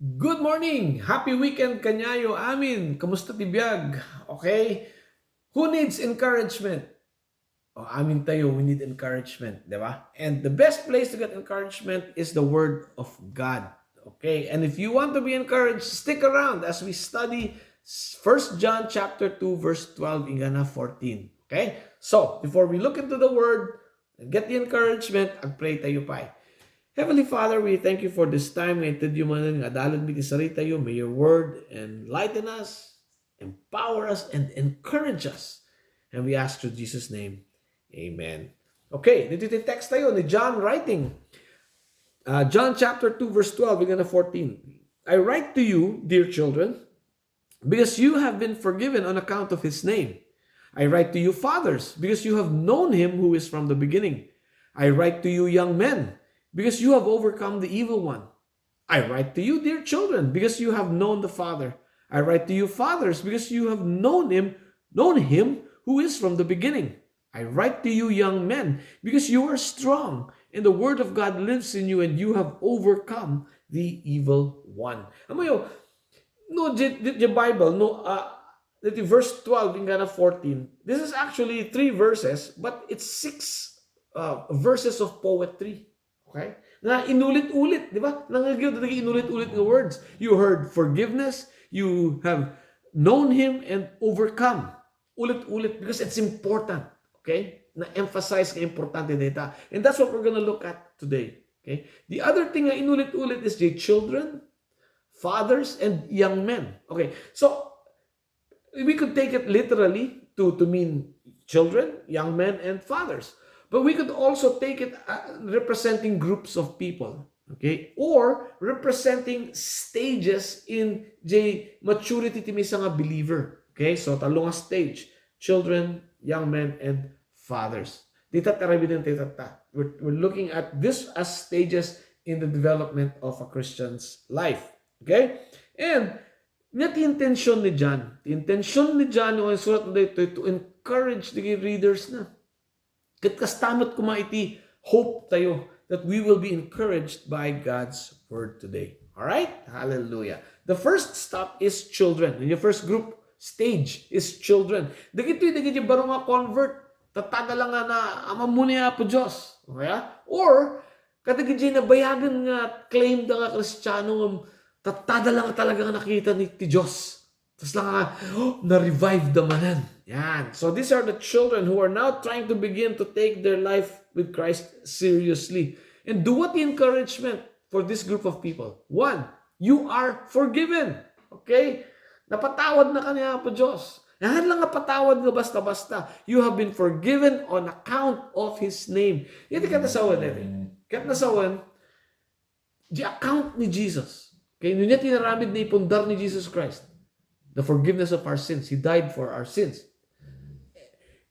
Good morning! Happy weekend kanyayo amin! Kamusta tibiyag? Okay? Who needs encouragement? Amin tayo, we need encouragement, di ba? And the best place to get encouragement is the Word of God. Okay? And if you want to be encouraged, stick around as we study 1 John chapter 2, verse 12, ingana 14. Okay? So, before we look into the Word and get the encouragement, pray tayo pa. Heavenly Father, we thank you for this time. May you man nga dalog mi sarita tayo. May your word enlighten us, empower us, and encourage us. And we ask through Jesus' name, Amen. Okay, dito yung text tayo ni John writing. John chapter 2, verse 12, hanggang 14. I write to you, dear children, because you have been forgiven on account of his name. I write to you, fathers, because you have known him who is from the beginning. I write to you, young men, because you have overcome the evil one. I write to you, dear children, because you have known the Father. I write to you, fathers, because you have known him who is from the beginning. I write to you, young men, because you are strong, and the word of God lives in you, and you have overcome the evil one. Amo yo, no, the Bible, no, the verse 12 in Ghana 14, this is actually 3 verses, but it's 6 verses of poetry. Okay? Na inulit-ulit, di ba? Nangyayod na inulit-ulit ng words. You heard forgiveness, you have known him and overcome. Ulit-ulit because it's important. Okay? Na-emphasize ka importante data. And that's what we're gonna look at today. Okay? The other thing na inulit-ulit is the children, fathers, and young men. Okay? So, we could take it literally to mean children, young men, and fathers. But we could also take it representing groups of people, okay? Or representing stages in the maturity ti sa nga believer. Okay? So, talong stage. Children, young men, and fathers. We're looking at this as stages in the development of a Christian's life. Okay? And, intention ni John. Intention ni John yung sulat na ito to encourage the readers na. Kat kastamot kuma iti hope tayo that we will be encouraged by God's word today. All right? Hallelujah. The first stop is children. In your first group stage is children. Dagito'y baro nga convert. Tataga lang nga na amamuni po Diyos. Okay? Or, katagidya na bayagan nga claim da nga Kristiyano tatada lang talaga nga nakita ni ti Diyos. Tapos lang nga, na-revive damanan. Yan. So these are the children who are now trying to begin to take their life with Christ seriously. And do what the encouragement for this group of people. One, you are forgiven. Okay? Napatawad na kanya po Diyos. Yan lang nga patawad nga basta-basta. You have been forgiven on account of His name. Yan yung katasawan natin. Katasawan, the account ni Jesus. Okay? Nung niya tinaramid na ipundar ni Jesus Christ. The forgiveness of our sins. He died for our sins.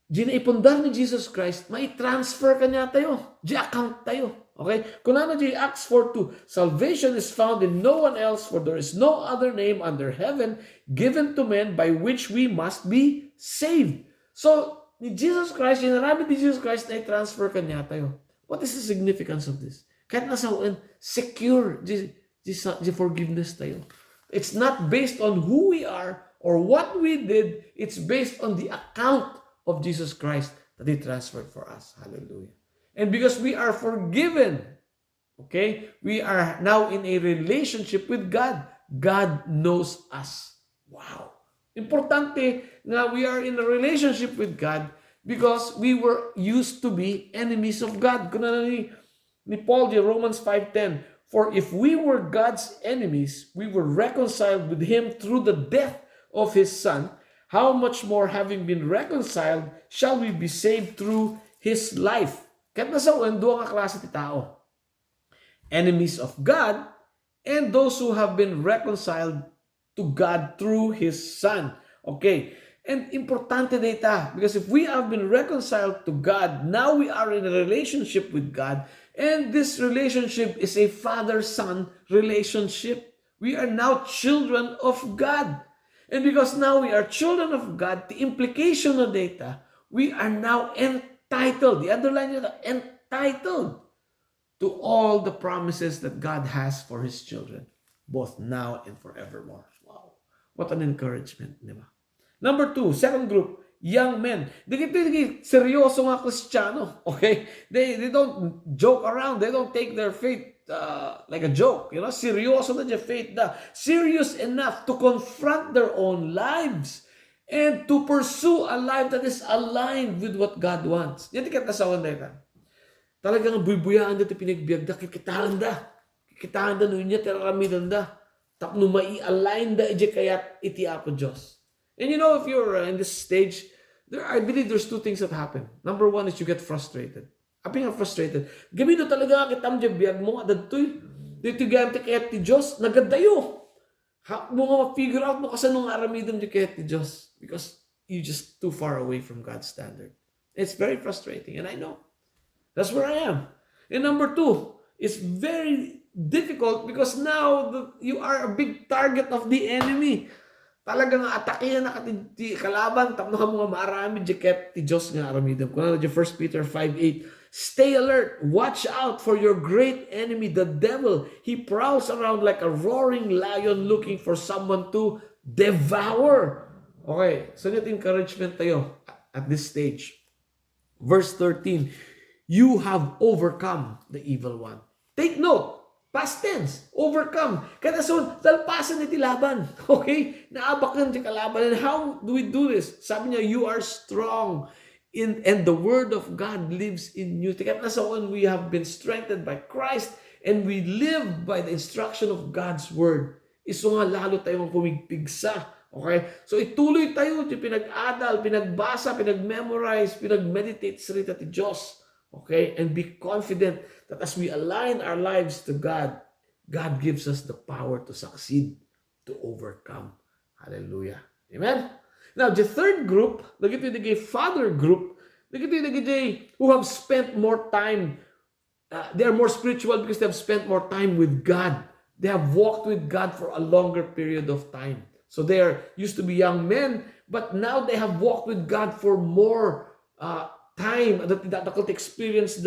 Ginaipundar ni Jesus Christ, may transfer kanya tayo. Account tayo. Okay? Kung ano di Acts 4:2, salvation is found in no one else, for there is no other name under heaven given to men by which we must be saved. So, ni Jesus Christ, ginarami ni Jesus Christ na i-transfer kanya tayo. What is the significance of this? Kahit nasa secure the forgiveness tayo. It's not based on who we are or what we did. It's based on the account of Jesus Christ that He transferred for us. Hallelujah. And because we are forgiven, okay, we are now in a relationship with God. God knows us. Wow. Importante na we are in a relationship with God because we were used to be enemies of God. Kuna ni Paul, Romans 5:10, for if we were God's enemies, we were reconciled with Him through the death of His Son. How much more, having been reconciled, shall we be saved through His life? Kahit nasa duwa nga klase ti tao. Enemies of God and those who have been reconciled to God through His Son. Okay. And importante data, because if we have been reconciled to God, now we are in a relationship with God. And this relationship is a father-son relationship. We are now children of God. And because now we are children of God, the implication of data, we are now entitled. The underline is entitled to all the promises that God has for His children. both now and forevermore. Wow. What an encouragement, di ba? Number 2, second group, young men. Digi seryoso nga Kristiyano, okay? They don't joke around. They don't take their faith like a joke. You know, seryoso na dyan faith na. Serious enough to confront their own lives and to pursue a life that is aligned with what God wants. Yan tikat na sa wala. Talagang buybuyan dito pinagbiag da, kikitaan da nun niya, teraramidan da. Tapno mai-align da, ije kayat iti ako Diyos. And you know, if you're in this stage, I believe there's 2 things that happen. Number 1 is you get frustrated. Api nga frustrated. Gamido talaga kitam dyan biyag mo, adadtoy. Dito gamit kayat ti Diyos, nagadayo. Mo nga ma-figure out mo kasi nung aramidon dyan kayat ti Diyos. Because you're just too far away from God's standard. It's very frustrating, and I know. That's where I am. And number 2, it's very difficult because now you are a big target of the enemy. Talagang atakihan na ti kalaban, tapno ka mga maarami jacket ti Diyos nga aramidam. Kung ano 1 Peter 5:8, stay alert, watch out for your great enemy, the devil. He prowls around like a roaring lion looking for someone to devour. Okay, so net encouragement tayo at this stage. Verse 13, you have overcome the evil one. Take note, past tense, overcome. Kada so, talpasan iti laban. Okay? Naabak lang di kalaban. And how do we do this? Sabi niya, you are strong and the word of God lives in you. Tikat na sa we have been strengthened by Christ and we live by the instruction of God's word. Iso nga lalo tayong pumigpigsa. Okay? So ituloy tayo di pinag-adal, pinagbasa, pinag-memorize, pinag-meditate sa rita ti Diyos. Okay? And be confident that as we align our lives to God, God gives us the power to succeed, to overcome. Hallelujah. Amen? Now, the third group, the father group, who have spent more time, they are more spiritual because they have spent more time with God. They have walked with God for a longer period of time. So they are used to be young men, but now they have walked with God for more time that could experience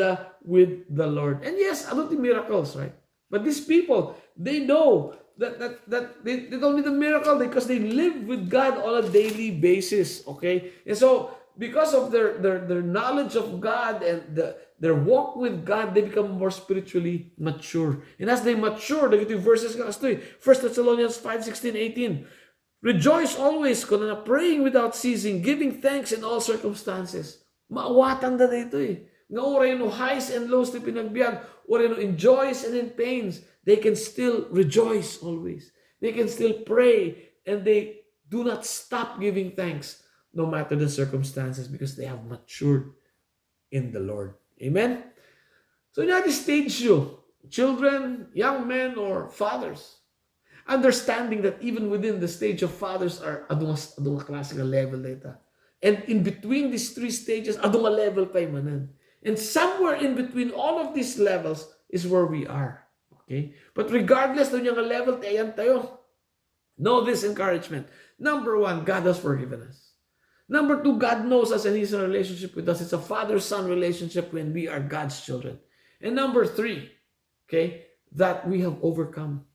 with the Lord. And yes, I don't need miracles, right? But these people, they know that they don't need a miracle because they live with God on a daily basis, okay? And so, because of their knowledge of God and their walk with God, they become more spiritually mature. And as they mature, the verses ka kastoy, 1 Thessalonians 5:16-18, rejoice always, praying without ceasing, giving thanks in all circumstances. Maawatan da dito eh. Nga oray no highs and lows ti pinagbiag, oray no in joys and in pains, they can still rejoice always. They can still pray and they do not stop giving thanks no matter the circumstances because they have matured in the Lord. Amen? So in that stage you, children, young men, or fathers, understanding that even within the stage of fathers are adunga classical level data. And in between these 3 stages, adunga level pa manan. And somewhere in between all of these levels is where we are. Okay? But regardless ng yung level, tayan tayo. Know this encouragement. Number 1, God has forgiven us. Number 2, God knows us and He's in a relationship with us. It's a father-son relationship when we are God's children. And number 3, okay, that we have overcome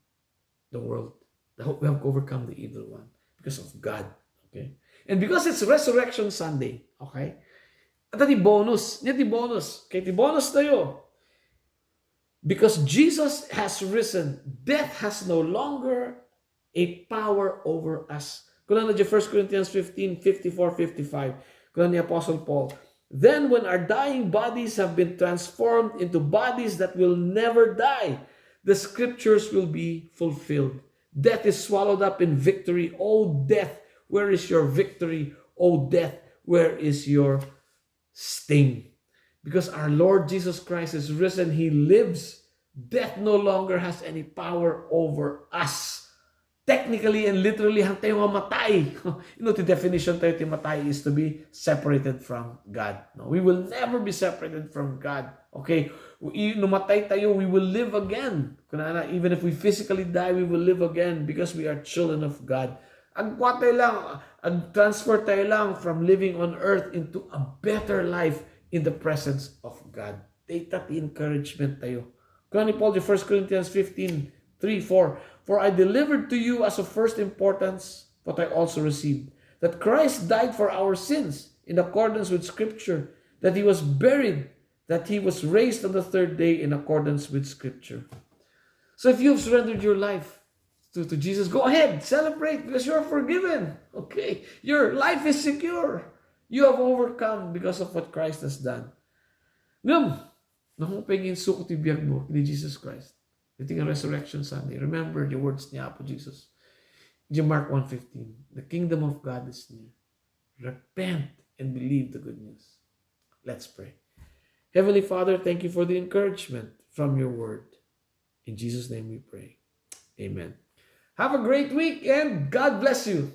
the world. We have overcome the evil one because of God. Okay? And because it's Resurrection Sunday, okay? At ti bonus, kay ti bonus tayo. Because Jesus has risen, death has no longer a power over us. Kung na 1 Corinthians 15:54-55, kung ni Apostle Paul, then when our dying bodies have been transformed into bodies that will never die, the scriptures will be fulfilled. Death is swallowed up in victory. O death, where is your victory? O death, where is your sting? Because our Lord Jesus Christ is risen. He lives. Death no longer has any power over us. Technically and literally, hang tayo mamatay. You know, the definition tayo ti matay is to be separated from God. No, we will never be separated from God. Okay? Numatay tayo, we will live again. Even if we physically die, we will live again because we are children of God. Transfer tayo lang from living on earth into a better life in the presence of God. Take that encouragement tayo. Kung ni Paul, 1 Corinthians 15:3-4, For I delivered to you as of first importance what I also received, that Christ died for our sins in accordance with Scripture, that he was buried, that he was raised on the third day in accordance with Scripture. So if you've surrendered your life to Jesus, go ahead, celebrate because you're forgiven. Okay, your life is secure. You have overcome because of what Christ has done. Ngam, naku pengin suko ti biyag mo ni Jesus Christ. Ito nga resurrection Sunday. Remember the words niya po Jesus. In Mark 1:15, the kingdom of God is near. Repent and believe the good news. Let's pray. Heavenly Father, thank you for the encouragement from your word. In Jesus' name we pray. Amen. Have a great week and God bless you.